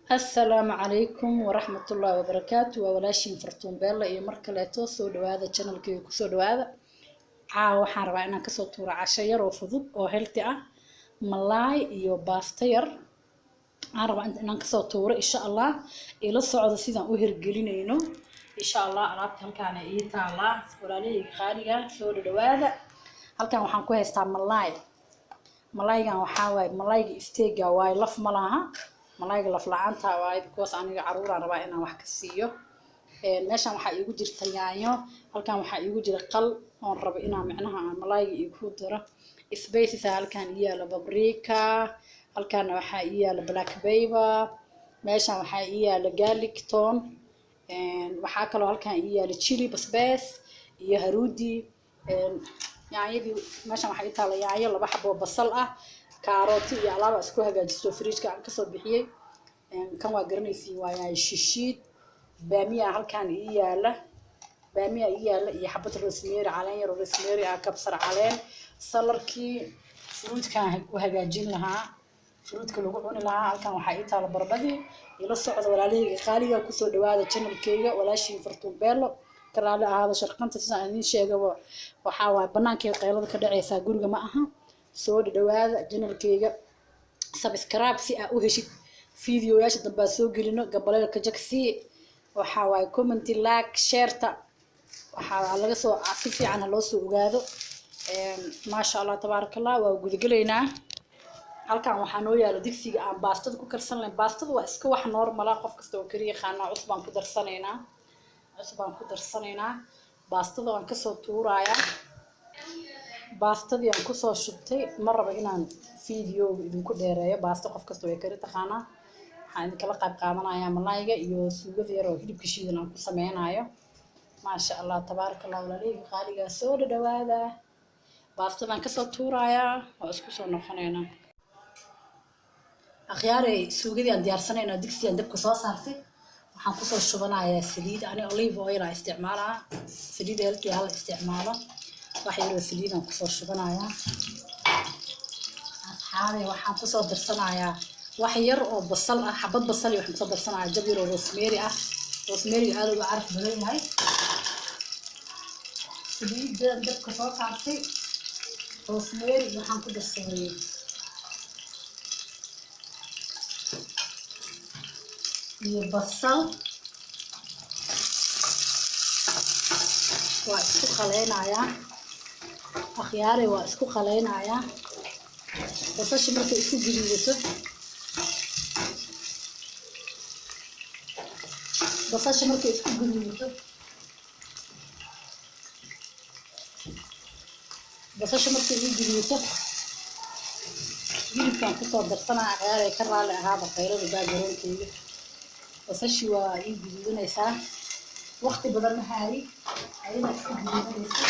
Asalaamu calaykum waraxmatullaahi wabarakaatu. Waa walaashiin Fartuun Beella iyo mar kaleeto. Soo dhawaada channelkeyga, kusoo dhawaada. Caawa waxaan rabaa inaan kasoo tuuro casho yar oo fudud oo healthy ah, malaay iyo baasto yar aan rabaa inaan kasoo tuuro, insha Allah. Ila socdo sidaan u hirgelinayno, insha Allah. Alaabta halkaana ii taalaa, walaalahayga qaaliga, soo dhawaada. Halkan waxaan ku haystaa malaay. Malaaygan waxaa waaye malaayga steak-ga waaye, laf ma laha. Malaayga laf la-aanta waaye, because aniga caruuraan rabaa inaan wax ka siiyo. Meeshan waxaa iigu jirta yaanyo, halkan waxaa iigu jira qal oon rabo inaan micnaha aan malaayga iigu daro. Spices halkan ii yaalo, paprika, halkaana waxaa ii yaalo black pepper, meeshan waxaa ii yaalo garlic, toon. Waxaa kaloo halkan ii yaalo chili, basbaas iyo haruudi. Yaanyadii meeshan waxaa ii taala, yaanyo laba xabo, basal ah, kaarooti iyo alaaba isku hagaajisto, fridge-ka aan kasoo bixiyey. Kan waa garanaysiin, waa yaanyo shishiid. Baamiya halkan ii yaala, baamiya ii yaala iyo xabad rosemary, caleen yar oo rosemary ah, kabsar caleen, salarkii fruitkaan u hagaajin lahaa, fruitka lagu cuni lahaa. Halkan waxaa ii taala baradhadii. Ila socda, walaalahayga qaaliga, kusoo dhawaada channelkeyga, walaashiin Fartuun Beelo. Ka raali ahaada sharqanta, sidaan idiin sheegaba waxaa waaye banaankay qaylada ka dhacaysaa, guriga ma aha. Soo dhawaada channelkeyga, subscribe si aa u heshid videoyaasha dambe aan soo gelino, gambaleelka jagsi, waxaa waaye comment, like, shareta, waxaa laga soo si fiican ha loo soo ogaado. Maasha Allah, tabaaraka Allah. Waa gudagelaynaa. Halkan waxaa noo yaala digsiga aan baastada ku karsan lahayn. Baastada waa iska wax normal ah, qof kasta oo kari yaqaana. Cusbaan ku darsanaynaa, cusbaan ku darsanaynaa. Baastada waan kasoo tuurayaa, baastadii aan kusoo shubtay. Ma rabo inaan videoga idinku dheereeyo. Baasto qof kasta way kari taqaanaa. Waxaan idinkala qayb qaadanayaa malaayga iyo suugada yar oo hilibka shiidan aan ku sameynayo. Maasha Allah, tabaaraka Allah. Walaalahayga qaaligaa, soo dhadhawaada. Baastadaan kasoo tuurayaa, waa isku soo noqonaynaa. Akhyaarey, suugadii aan diyaarsanaynaa. Digsigaan dabka soo saartay, waxaan kusoo shubanayaa saliid. Ani olive oil aan isticmaalaa, saliid healthy hala isticmaalo. Wax yaroo saliidaan kusoo shubanayaa, asxaabey. Waxaan kusoo darsanayaa wax yar oo basal ah, xabad basal, iyo waxaan kusoo darsanayaa jab yar oo rosemary ah. Rosemary aad uga caraf badan yahay. Saliidan dabka soo saartay, rosemary waxaan ku darsaday iyo basal, waa isku qaleynayaa, akhyaarey, waa isku qaleynayaa. Basasha markay isku gaduudato, basasha markay isku gaduudato, basasha markay ii gaduudato, hilibkaan kusoo darsanaa. Akhyaarey, ka raali ahaaba qaylada backgroundkeyga. Basashii waa ii guduudanaysaa, waqti badan ma haayi, ayada isku guduudanaysa.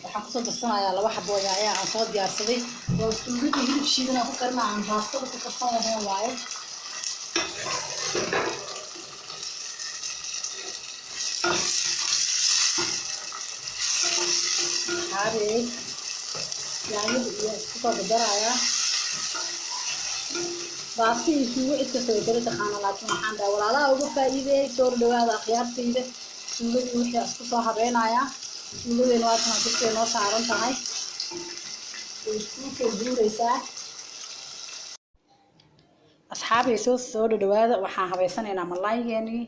Waxaan kusoo darsanayaa laba xabo oo yaaya aan soo diyaarsaday. Waa suugadii hilib shiidan aan ku karina, aan baastada ku karsan lahayn waaye. Xaabey, yaanyada iyo isku soo dardarayaa. Baasta iyo suugo cid kasta way kala taqaana, laakiin waxaan dhahay walaalaha uga faa'iideeyay. Soo dhawaada, akhyaartayda. Suugadii wixii isku soo habeynayaa. Suugadeena waa tan, dabkay noo saaran tahay, way isku soo guuraysaa. Asxaabay, soo dhadhawaada. Waxaan habeysanaynaa malaaygeenii.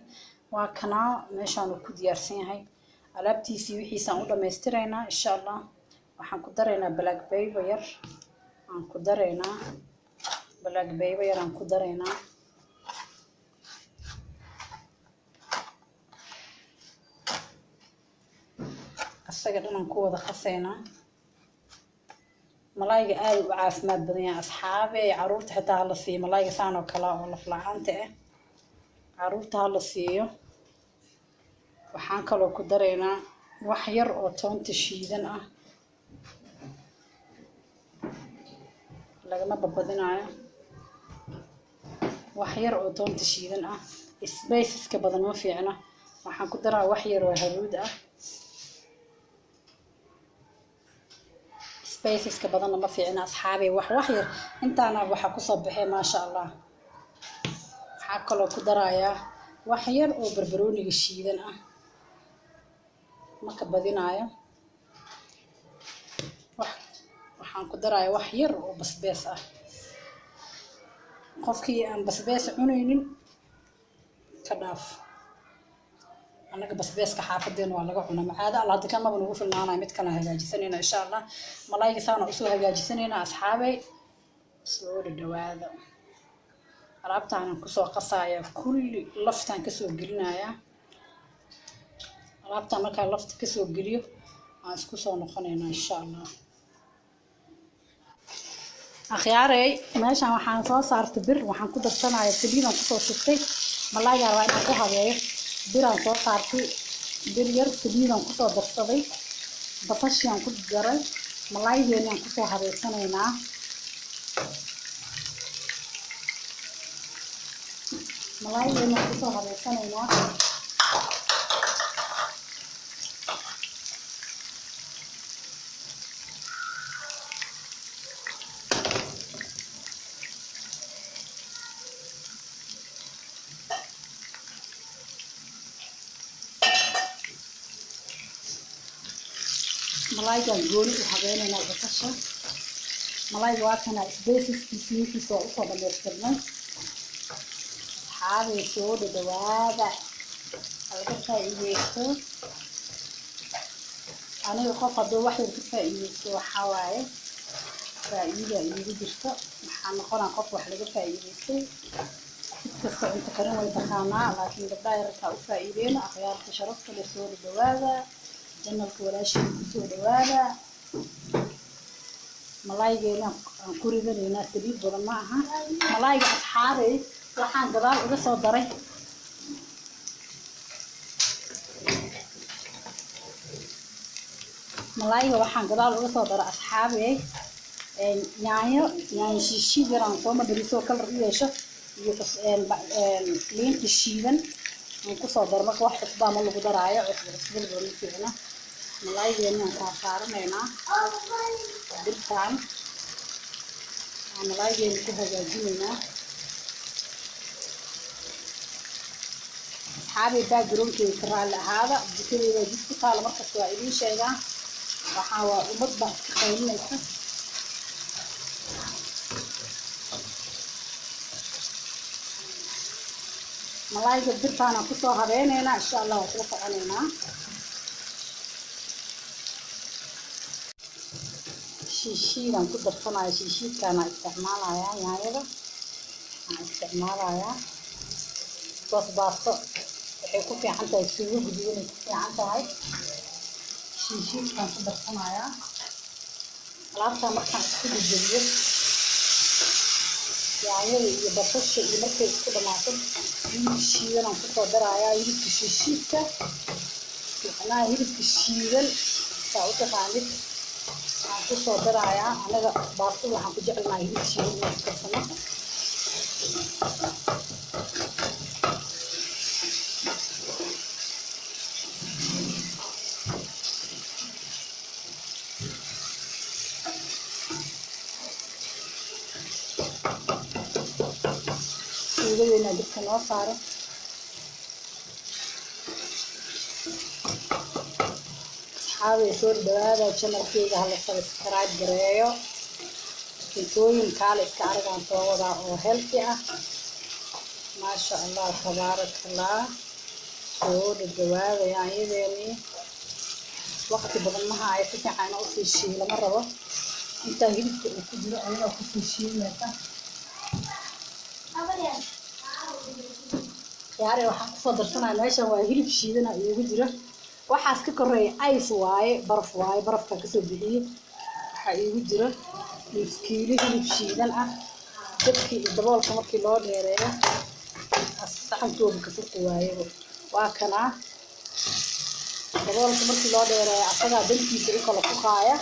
Waa kanaa, meeshaanu ku diyaarsan yahay, alaabtiisii wixiisaan u dhamaystiraynaa, insha Allah. Waxaan ku daraynaa black pepper yar, aan ku daraynaa black pepper yar aan ku daraynaa. Asaga dhan aan ku wada qasaynaa. Malaayga aada u caafimaad badan yahay, asxaabe. Caruurta xitaa hala siiyo malaayga saan oo kale oo laf la-aanta ah, caruurta hala siiyo. Waxaan kaloo ku daraynaa wax yar oo toonta shiidan ah, lagama babadinayo, wax yar oo toonta shiidan ah. Spiceska badan ma fiicna. Waxaan ku daraa wax yar oo haruud ah. Spiceska badanna ma fiicna asxaabay, wax wax yar intaana waxa kusoo baxay, maasha Allah. Waxaa kaloo ku darayaa wax yar oo barbarooniga shiidan ah, ma ka badinaayo. Waxaan ku darayaa wax yar oo basbees ah. Qofkii aan basbees cunaynin ka dhaaf. Annaga basbeeska xaafadeena waa laga cunaa macaada Alla. Hadda kan maba nagu filnaanayo, mid kale hagaajisanayna insha Allah. Malayga saana usoo hagaajisanayna asxaabay, soo dhadhawaada. Alaabtaanan kusoo qasaya kulli, laftaan kasoo gelinayaa alaabtaan. Markaa lafta kasoo geliyo aan isku soo noqonaynaa insha Allah. Akhyaarey, meeshaan waxaan soo saartay bir, waxaan ku darsanaya saliidaan kusoo shubtay. Malaygaa rabaa inaan ku habeeyo. Biraan soo saartay, bir yar saliidaan kusoo darsaday, basashiaan ku daray, malaygeenaan kusoo habeysanaynaa. Malaygeenaan kusoo habeysanaynaa. Malaygaan gooni u habeynaynaa basasha. Malayga waa kana, spaceiskiisi wixiisa waa usoo dhamaystirnay. Asxaabay, soo dhadhawaada, halaga faa'iideysto. Aniga qof hadduu wax yar ka faa'iideysto, waxaa waaye faa'iida iigu jirta. Waxaa noqonaa qof wax laga faa'iideystay. Cid kasta cunto karin way taqaanaa, laakiin gabdhaha yararkaa u faa'iideyno. Akhyaarta sharafta leh, soo dhadhawaada, channelka walaashiin kusoo dhawaada. Malaygeena aan ku ridanaynaa, saliid badan ma aha malayga asxaabay. Waxaan gadaal uga soo daray malayga, waxaan gadaal uga soo daray asxaabey yaanyo, yaanyo shiishiid yar aan soo madhaliso, kalar u yeesho, iyo liinta shiidan aan kusoo daro. Marka wax cusbaa ma lagu daraayo, cusbo cusbada badan ma fiicna. Malaygeena aan saarsaaranaynaa birtaan, aan malaygeena ku hagaajinaynaa. Asxaabay, backgroundkeyga ka raalli ahaada, jikadeyda jid ku taala, markasta waa idiin sheegaa. Waxaa waa ummad baa iska qaylinaysa. Malayga birtaanaan kusoo habeyneynaa insha Allah, waa isla soconeynaa. Shiishiidaan ku darsanaya, shiishiidkaana isticmaalayaa, yaanyada aan isticmaalayaa. Soos baasto waxay ku fiican tahay suugo guduudanay ku fiican tahay. Shiishiidkaan ku darsanayaa. Alaabtaa markaan isku jejebiyo, yaanyada iyo basasha iyo markay isku dhamaato, hilib shiidan aan kusoo darayaa. Hilibka shiishiidka, macnaha hilibka shiidan saa u taqaanid, aan kusoo darayaa. Anaga baastada waxaan ku jecelnahay hilib shiidan inaan ku karsano. Suugadeena dabka noo saaro. Asxaabay, soo dhawaada channelkeyga, hala subscribe gareeyo. Cuntooyin kaale iska aragaan soo wadaa oo healthy ah, maasha Allah, tabaaraka Allah. Soo dhadhawaada. Yaanyadeenii waqti badan ma haayo, si fiican inaa usii shiilo ma rabo. Intaa hilibka uu ku jiro ayadaa kusii shiilmaysa. Yaare, waxaan kusoo darsanaya meeshan waa hilib shiidana iigu jira. Waxaas ka koreeya ice waaye, baraf waaye, barafka kasoo bixiyey. Waxaa iigu jira nus kiilo hilib shiidan ah. Dabkii iyo daboolka markii loo dheereeyo, saxankooda ka furti waayebo. Waa kanaa, daboolka markii loo dheereeyo asagaa dantiisa u kala fuqaaya.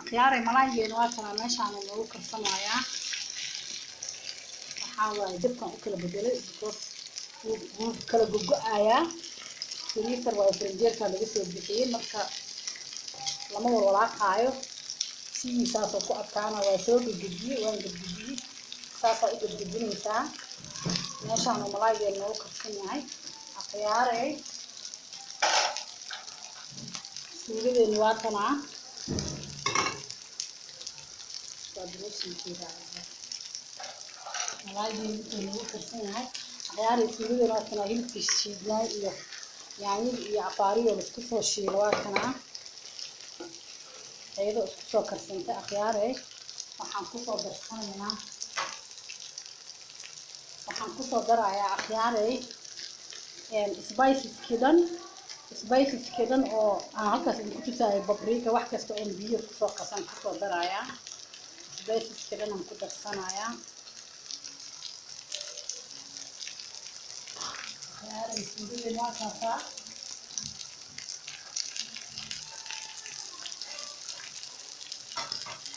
Akhyaaray, malaaygeena waa kanaa, meeshaana loogu karsanayaa. Waxaa waaye dabkan u kala bedelay because Wuu kala gogo-ayaa. Freezer waa, frinjeerka laga soo bixiyey, marka lama walwalaaqaayo, sidiisaasoo ku adkaana. Waa soo gedgediyey, waan gedgediyey, saasaa u gedgedinaysaa. Meeshaanu malaaygeena noogu karsan yahay, akhyaarey. Suugadeeni waa tanaa, waa malaaygeeni intuu noogu karsan yahay, akhyaarey. Suugadeeni waa tanaa, hilibkii shiidnaay iyo yaanyadii iyo cafaariyoo laisku soo shiilo waa kanaa, iyadoo isku soo karsantay, akhyaarey. Waxaan kusoo darsanaynaa, waxaan kusoo darayaa, akhyaarey, spiceskii dhan, spiceskii dhan oo aan halkaas idinku tusaayo, paprika, wax kasta oon biyo kusoo qasan kusoo darayaa. Spiceskii dhan aan ku darsanayaa, akhyaarey. Suugadeena waa kaasaa.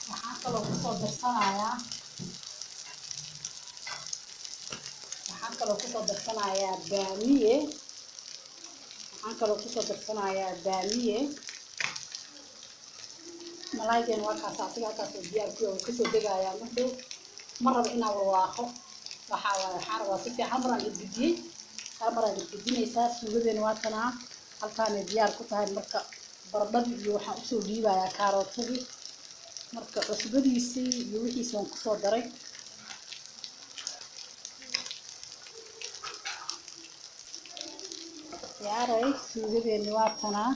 Waxaan kaloo kusoo darsanayaa, waxaan kaloo kusoo darsanayaa baamiye, waxaan kaloo kusoo darsanayaa baamiye. Malaaygeena waa kaas, asiga halkaas oo diyaar ku yahay, wuu kasoo degayaa mardow. Ma rabo inaan walwaaqo, waxaa waaye waxaan rabaa si fiican. Hal maraan gedgediyey, hal maraan gedgedinaysaa. Suugadeena waa tanaa, halkaanay diyaar ku tahay. Marka baradhadii iyo waxaan usoo dhiibayaa kaarootadii, marka cusbadiisii iyo wixiisi waan kusoo daray. Yaaray, suugadeeni waa tanaa,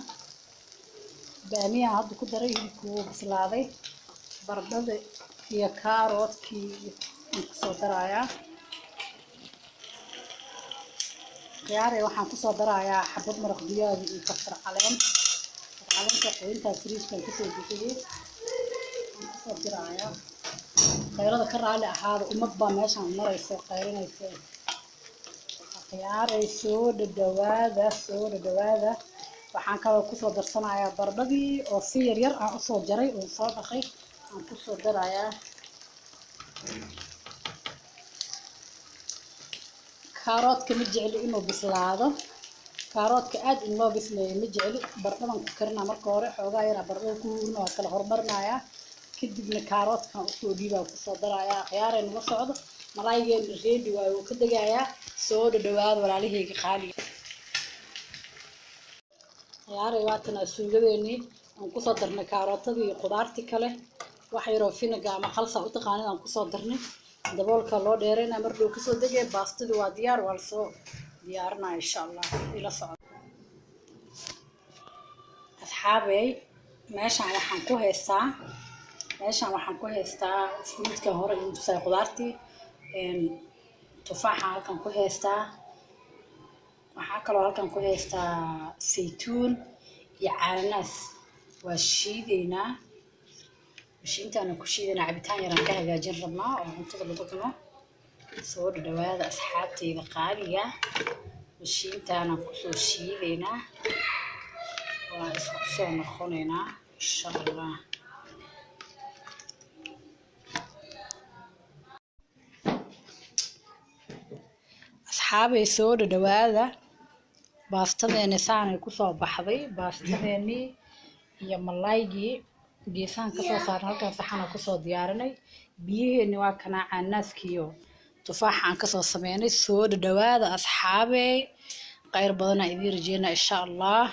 baamiyaha hadda ku daray, hilibku wuu bislaaday. Baradhada iyo kaaroodkii aan kusoo darayaa, khiyaaray. Waxaan kusoo darayaa xabad maraq digaag iyo kabsar caleen. Caleenta qoyintaa firiijkan kasoo bixiyey aan kusoo dirayaa. Khayrada ka raali ahaada, ummad baa meeshaan maraysa, qayrinaysa. Khiyaaray, soo dhadhawaada, soo dhadhawaada. Waxaan kaloo kusoo darsanayaa baradhadii oo si yar yar aan usoo jaray oo soo dhaqay aan kusoo darayaa. Kaaroodka ma jecli inuu bislaado, kaaroodka aad in loo bisleeyo ma jecli. Baradhadan ku karinaa marka hore, xoogaa yaraa baradhada ku huurina, waa kala horumarinayaa, kadibna kaaroodkan usoo dhiibaa, kusoo darayaa. Khiyaaray, nala socdo. Malaaygeena ready waayo, wuu ka degayaa. Soo dhadhawaada, walaalahayga qaaliga. Khiyaaray, waatana suugadeenii aan kusoo darnay kaarootadii iyo qudaartii kale, wax yaroo vinegar ama khalsa u taqaanid aan kusoo darnay. Daboolka loo dheeraynaa, mar dhow kasoo degay. Baastadii waa diyaar, waa lasoo diyaarinaya insha Allah, ila socdo, asxaabey. Meeshaan waxaan ku haystaa, meeshaan waxaan ku haystaa fruitka hore idin tusaay, qudaartii, tufaaxa halkan ku haystaa. Waxaa kaloo halkan ku haystaa saytuun iyo cananaas. Waa shiideynaa, mashiintaana ku shiidaynaa, cabitaan yaraan ka hagaajin rabnaa oo cuntada lagu cuno. Soo dhadhawaada, asxaabteyda qaaliga. Mashiintaanaan kusoo shiideynaa, waa isku soo noqonaynaa insha Allah. Asxaabay, soo dhadhawaada. Baastadeeni saanay kusoo baxday, baastadeenii iyo malaygii geesahan kasoo saarnay, halkan saxana kusoo diyaarinay. Biyaheeni waa kanaa, cananaaskiiyo tufaaxa aan kasoo sameynay. Soo dhadhawaada, asxaabey, khayr badanaa idiin rajeynaa insha Allah.